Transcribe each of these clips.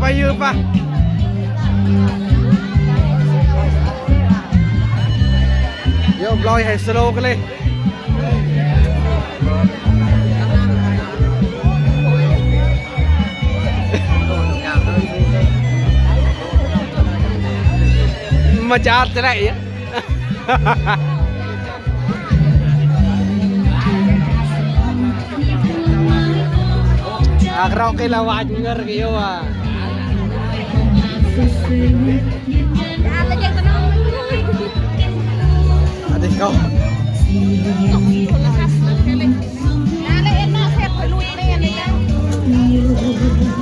ໄປຢູ່ປະ ໂຍມລອຍໃຫ້ສະໂລກັນເລີຍ ມາຈາດຈະໄດ້ Ak rau ke la waj nger ke yo a. Ade kau.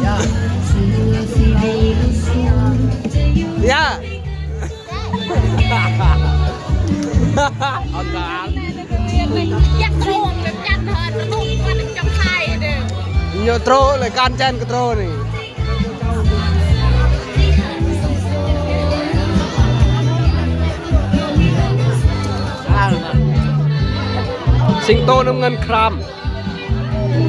Ya. Ya. ເອົາຕາມ ຢາກໂຕແບບຈັນເຮີ ຕະລຸກມັນຈຳໄຄເດີ ໂຍໂຕເລີຍ ການແຈນກະໂຕນີ້ ສິງໂຕນ້ຳເງິນຄຣາມ.